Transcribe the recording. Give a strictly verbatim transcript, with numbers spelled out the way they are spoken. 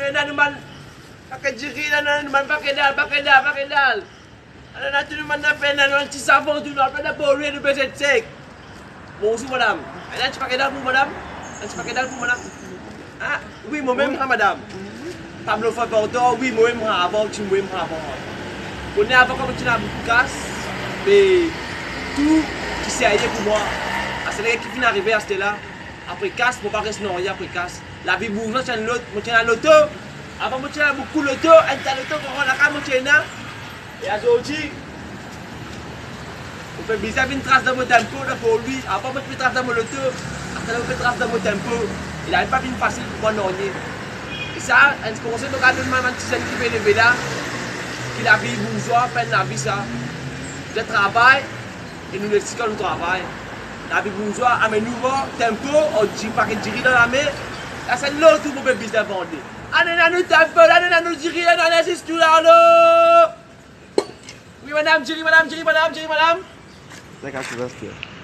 Ena nou bann paket diri, ena nou bann paket dal, paket dal, paket dal. Ena nou bann, ena nou bann ti savon, tou nou apel pou lwi, nou bezwin sek. Bonzour madam. Ena ti paket dal pou madam? Ena ti paket dal pou madam? Ah, wi, momem, wi, madam. Pa mo fer partan, wi, momem, avan, ti momem, avan. Kouma avan, kan mo ti ena boukou kas, me tou ti serye pou mwa. Aster ki finn arive aster la, apre kas, mo pa res nanye apre kas. Lavi bourza ti enn lot, mo ti ena loto. Avan mo ti ena boukou loto, enn ta loto, gran lakaz mo ti ena. E azordi, mo pe bizin vinn tras dan mo tempo, dan pou lwi. Avan mo ti pe tras dan mo loto, aster mo pe tras dan mo tempo. E lavi pa vinn fasil pou mwa nanye. E sa, enn konsey mo kapav donn bann ti zenn ki pe leve la, ki lavi bourza, pa enn lavi sa. Zot travay, e nou les kan nou travay. Lavi bourza, amenn nou mwa tempo, ou diri, paket diri dan lame, la se lot tou mo pe bizin vande. Amenn anou tempo, amenn anou diri, amenn anou zis tou la, alo! Wi, madam, diri, madam, diri, madam, diri, madam. Zak a Silvester.